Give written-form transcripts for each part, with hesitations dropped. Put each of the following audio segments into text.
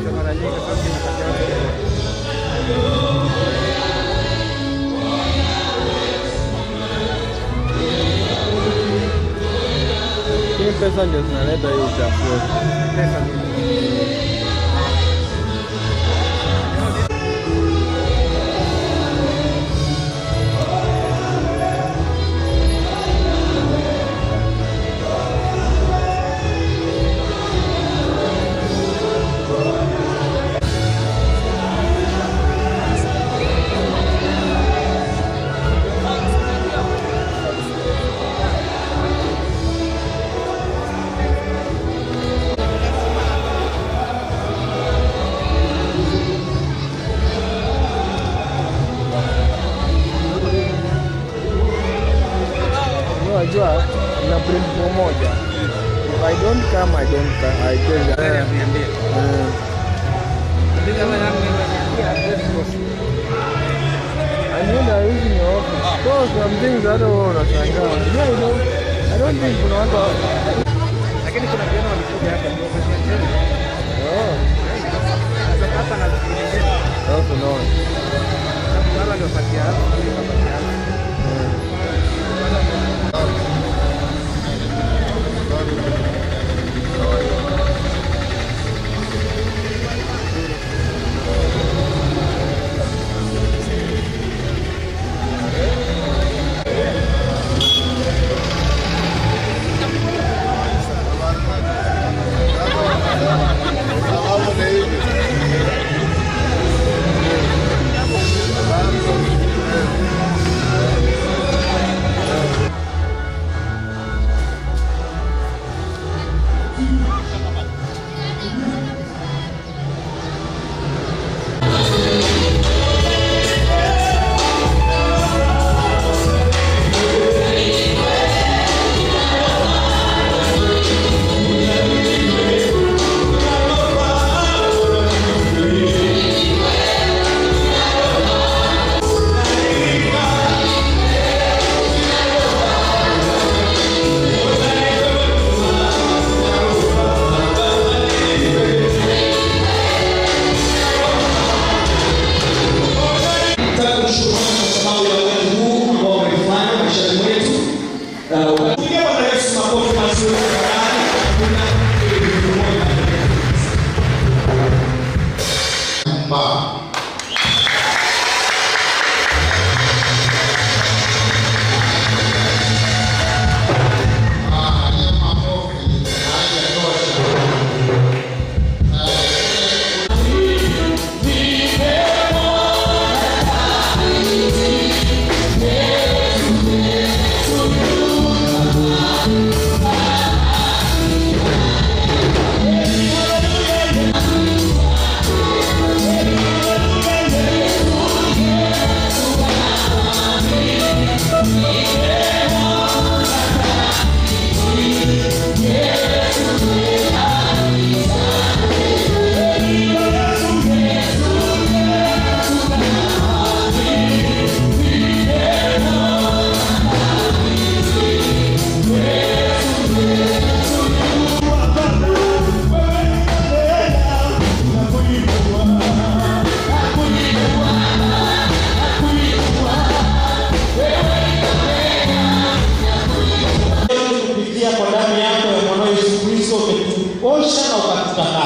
Mara nyingi sasa inakatia. Hii pesa ndio zinaleta hii uchafu. Pesa ndio. Unajua na principle moja. If I don't come, I don't come. I tell you. I mean, I'm using your office. So some things I don't unashangaa. I don't think kuna watu. Lakini kuna vijana walikuja hapa ndio kwa chini. Oh. Sasa hapa na zingine. Sasa unaona. Sasa ndio patia hapa, ndio patia hapa.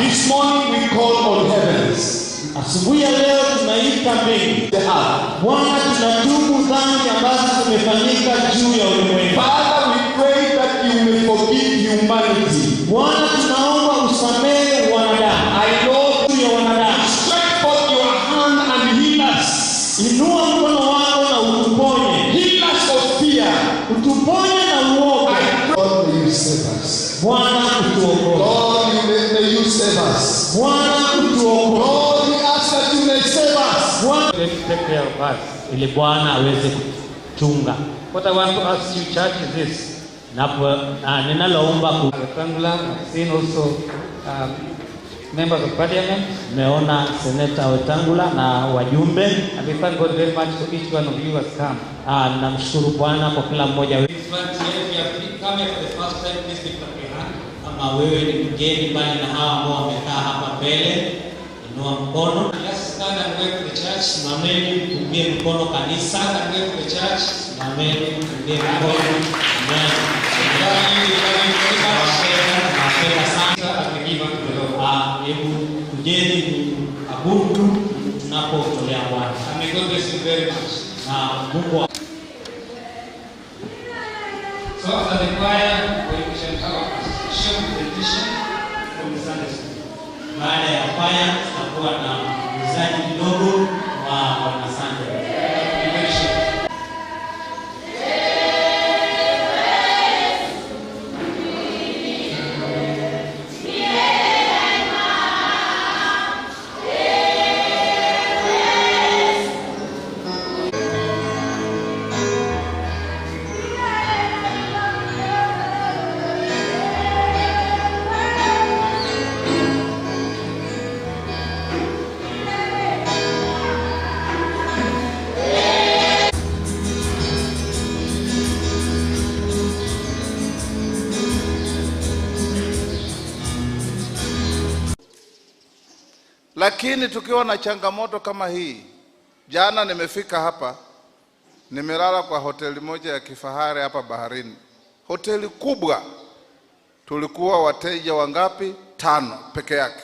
This morning we call on heavens. Asubuhi ya leo tunaita mbingu. The earth. Bwana, tunatubu dhambi ambazo zimefanyika juu ya ulimwengu. Father, we pray that you may forgive humanity. Bwana, tunaomba usamehe wanadamu. I know Juu ya wanadamu. stretch forth your hand and heal us. Inua mkono wako na utuponye. Heal us of fear. Utuponye na uoga. I pray, God, may you save us. Bwana, utuokoe. God, you may you save us. Bwana, utuokoe. God, we ask that you may save us. Bwana, Take care of us. ili Bwana aweze kuchunga. What I want to ask you, church, is this. Napo ninaloomba ku Wetangula, I've seen also members of parliament. Nimeona Seneta Wetangula na wajumbe. And we thank God very much for each one of you has come. Namshukuru Bwana kwa kila mmoja wetu. Kama wewe ni mgeni bali na hawa ambao wamekaa hapa mbele, Inua mkono. Let's stand and wave to the church. Simameni mpungie mkono kanisa. Stand and wave to the church. Simameni mpungie mkono. Amen. Love you, love you very much. Tunawapenda sana. As we give unto the Lord. Hebu kujeni abudu tunapotolea Bwana. And may God bless you very much. Na Mungu So after the choir, we shall have a short presentation from the Sunday school. Baada ya kwaya tutakuwa na uuzaji kidogo wa wanasande. Be very short. Lakini tukiwa na changamoto kama hii, jana nimefika hapa, nimelala kwa hoteli moja ya kifahari hapa baharini, hoteli kubwa. Tulikuwa wateja wangapi? 5 peke yake,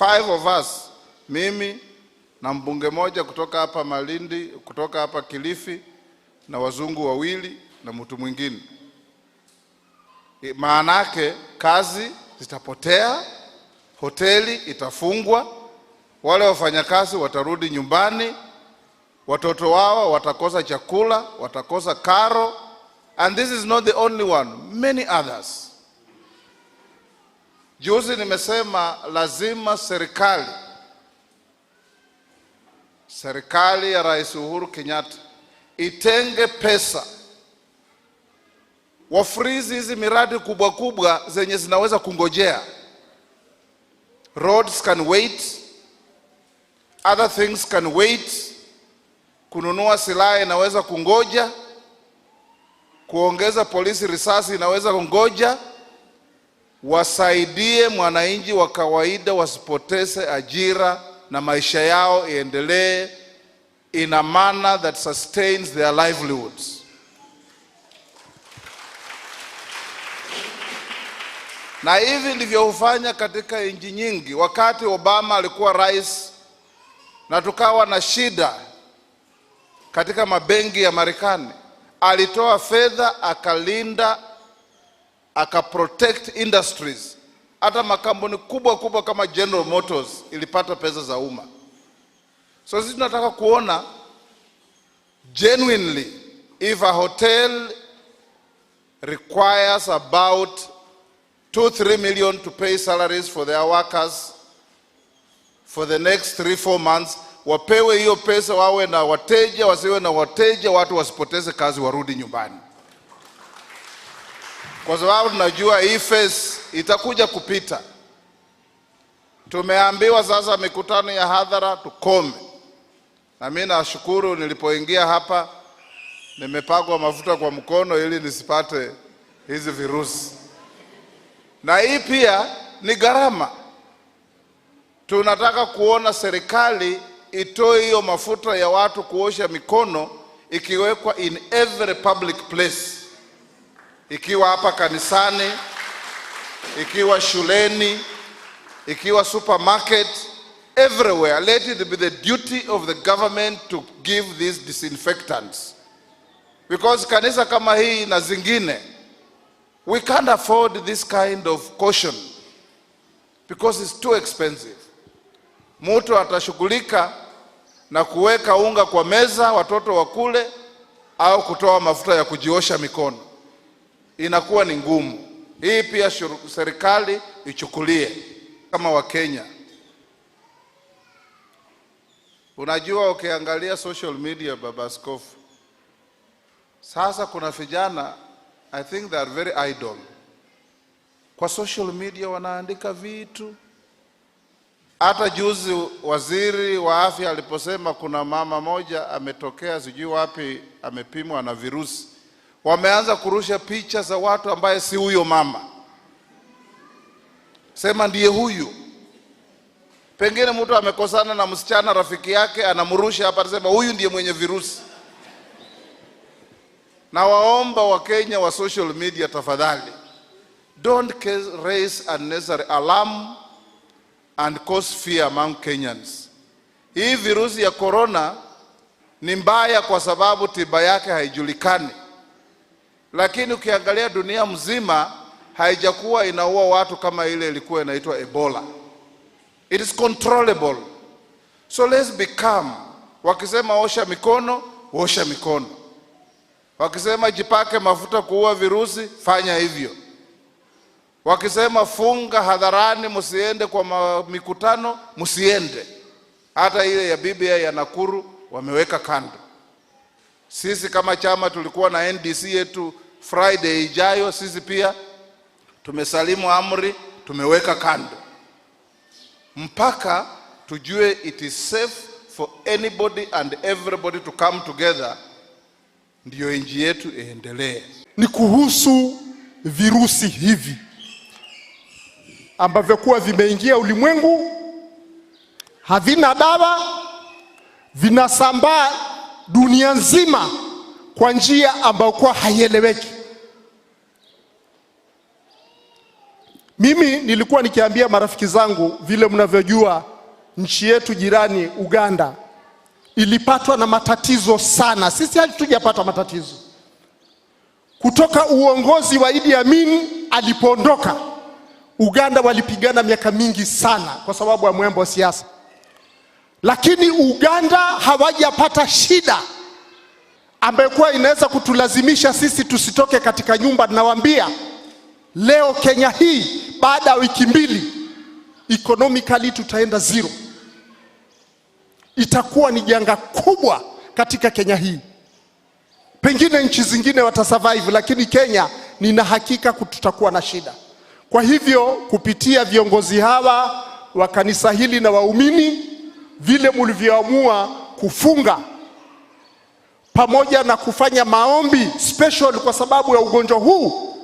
5 of us, mimi na mbunge moja kutoka hapa Malindi, kutoka hapa Kilifi, na wazungu wawili na mtu mwingine. Maana yake kazi zitapotea, hoteli itafungwa, wale wafanyakazi watarudi nyumbani, watoto wao watakosa chakula, watakosa karo. And this is not the only one, many others. Juzi nimesema lazima serikali ya Rais Uhuru Kenyatta itenge pesa, wafreeze hizi miradi kubwa kubwa zenye zinaweza kungojea. Roads can wait, other things can wait. Kununua silaha inaweza kungoja, kuongeza polisi risasi inaweza kungoja. Wasaidie mwananchi wa kawaida wasipoteze ajira na maisha yao iendelee in a manner that sustains their livelihoods. Na hivi ndivyo hufanya katika nchi nyingi. Wakati Obama alikuwa rais na tukawa na shida katika mabenki ya Marekani, alitoa fedha akalinda, akaprotect industries. Hata makampuni kubwa kubwa kama General Motors ilipata pesa za umma. So sisi tunataka kuona genuinely if a hotel requires about 2-3 million to pay salaries for their workers for the next 3-4 months, wapewe hiyo pesa, wawe na wateja, wasiwe na wateja, watu wasipoteze kazi, warudi nyumbani. Kwa sababu tunajua hii phase itakuja kupita. Tumeambiwa sasa mikutano ya hadhara tukome. Na mimi nashukuru nilipoingia hapa nimepakwa mafuta kwa mkono ili nisipate hizi virusi. Na hii pia ni gharama. Tunataka kuona serikali itoe hiyo mafuta ya watu kuosha mikono ikiwekwa in every public place. Ikiwa hapa kanisani, ikiwa shuleni, ikiwa supermarket, everywhere. Let it be the duty of the government to give these disinfectants. Because kanisa kama hii na zingine, we can't afford this kind of caution because it's too expensive. Mtu atashughulika na kuweka unga kwa meza watoto wakule au kutoa mafuta ya kujiosha mikono. Inakuwa ni ngumu. Hii pia serikali ichukulie kama Wakenya. Unajua, ukiangalia social media, Baba Askofu, sasa kuna vijana, I think they are very idle. Kwa social media wanaandika vitu. Hata juzi waziri wa afya aliposema kuna mama moja ametokea sijui wapi amepimwa na virusi, wameanza kurusha picha za watu ambaye si huyo mama, sema ndiye huyu. Pengine mtu amekosana na msichana rafiki yake, anamrusha hapa, anasema huyu ndiye mwenye virusi. Na waomba Wakenya wa social media, tafadhali don't raise unnecessary alarm and cause fear among Kenyans. Hii virusi ya corona ni mbaya kwa sababu tiba yake haijulikani, lakini ukiangalia dunia mzima haijakuwa inaua watu kama ile ilikuwa inaitwa Ebola. It is controllable. So let's be calm. Wakisema osha mikono, osha mikono. Wakisema jipake mafuta kuua virusi, fanya hivyo. Wakisema funga hadharani, msiende kwa mikutano, msiende. Hata ile ya BBI ya Nakuru wameweka kando. Sisi kama chama tulikuwa na NDC yetu Friday ijayo, sisi pia tumesalimu amri, tumeweka kando mpaka tujue it is safe for anybody and everybody to come together, ndiyo nchi yetu iendelee. Ni kuhusu virusi hivi ambavyo kuwa vimeingia ulimwengu, havina dawa, vinasambaa dunia nzima kwa njia ambayo kuwa haieleweki. Mimi nilikuwa nikiambia marafiki zangu, vile mnavyojua nchi yetu jirani Uganda ilipatwa na matatizo sana. Sisi hatujapata matatizo. Kutoka uongozi wa Idi Amin alipoondoka, Uganda walipigana miaka mingi sana kwa sababu ya mwembo wa siasa. Lakini Uganda hawajapata shida ambayo kuwa inaweza kutulazimisha sisi tusitoke katika nyumba. Nawaambia leo Kenya hii baada ya wiki mbili economically tutaenda zero. Itakuwa ni janga kubwa katika Kenya hii. Pengine nchi zingine watasurvive, lakini Kenya nina hakika tutakuwa na shida. Kwa hivyo kupitia viongozi hawa wa kanisa hili na waumini, vile mlivyoamua kufunga pamoja na kufanya maombi special kwa sababu ya ugonjwa huu,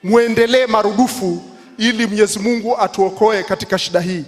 muendelee marudufu ili Mwenyezi Mungu atuokoe katika shida hii.